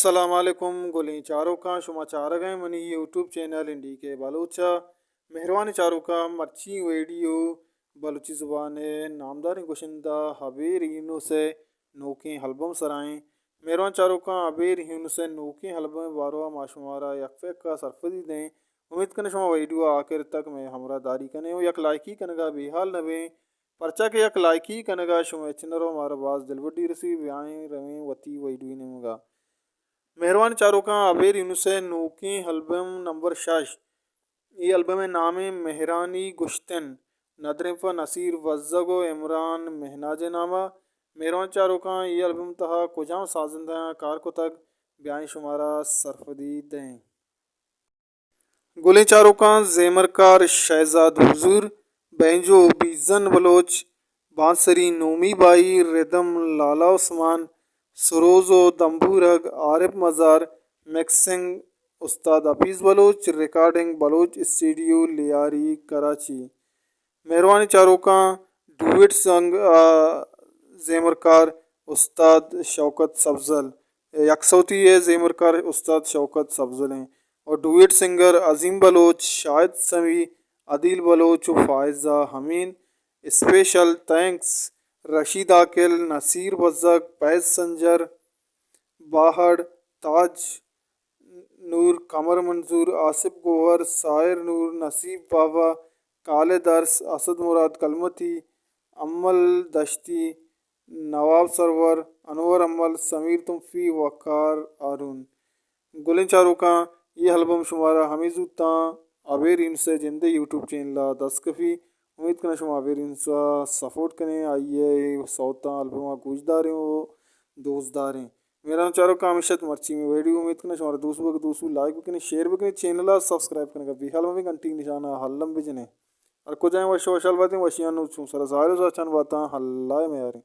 السلام علیکم گلیں چاروکاں، شما چارگ ءَ منی یوٹیوب چینل این ڈی کے بلوچ ءَ۔ مہروانیں چاروکاں، مرچی ویڈیو بلوچی زبان ءِ نامداریں گشندہ ابیر یونس ءِ نوکیں البم سرا ایں۔ مہروان چاروکاں، ابیر یونس ءِ نوکیں البم ءِ باروا ما شمارا یک پہ یک ءَ سرپدی دیں۔ امیت کنیں شما ویڈیو ءَ آخر تک مئے ہمراہ داری کنیں و یک لائکی کنگا بے حال نہ بیں، پرچا کہ یک لائکی کنگا شمئے چنر و مارا باز دلبڈی رسی۔ بیائیں رویں وتی ویڈیو نیمگا۔ مہروان چاروکاں، ابیر یونس ءِ نوکیں البم نمبر شش، اے البم ءِ نام ایں مہرانی گشتن، ندریں پہ نصیر بزگ و عمران مہناج ءِ ناما۔ مہروان چاروکاں، اے البم تہا کجام سازندہاں کار کتگ؟ بیائیں شمارا سرپدی دیں۔ گلیں چاروکاں، زیمرکار شہزاد حضور، بینجو بیزن بلوچ، بانسری نومی بائی، ردم لالا عثمان، سروز و دمبورگ عارف مزار، مکسنگ استاد حفیظ بلوچ، ریکارڈنگ بلوچ اسٹوڈیو لیاری کراچی۔ مہروانیں چاروکاں، ڈوئٹ سنگ ءَ زیمرکار استاد شوکت سبزل، یک سوتی ءِ زیمرکار استاد شوکت سبزل ایں اور ڈوئٹ سنگر عظیم بلوچ، شاہد سمیع، عدیل بلوچ و فائزہ امین۔ اسپیشل تھینکس رشید عاقل، نصیر بزگ، فیض سنجر، باہڑ، تاج نور، قمر منظور، آصف گوہر، ساحر نور، نصیب بابا، خالد ارس، اسد مراد کلمتی، امل دشتی، نواب سرور، انور امل، سمیر تنفی، وقار ہارون۔ گلیں چاروکاں، اے البم شمارا ہمے زوتاں ابیر یونس ءِ جند ءِ یوٹیوب چینل ءَ دست کپی۔ امیت کناں شما ابیر یونس ءَ سپورٹ کنیں، آئی ءِ سوتاں البم ءَ گوش داریں و دوست داریں۔ مہروان چاروکاں، ہمیش ات مرچی مئے ویڈیو۔ امیت کناں شمارا دوست بوگ، دوست بو لائک بکنیں، شیئر بکنیں، چینل ءَ سبسکرائب کنگا بے حال مبیں، گھنٹی نشان ءَ الم بجنیں۔ ہر کجائیں وش و وشحال باتیں، وشیاں نوں چون سرا ظاہر و زاچان باتاں، اللہ ءِ میاریں۔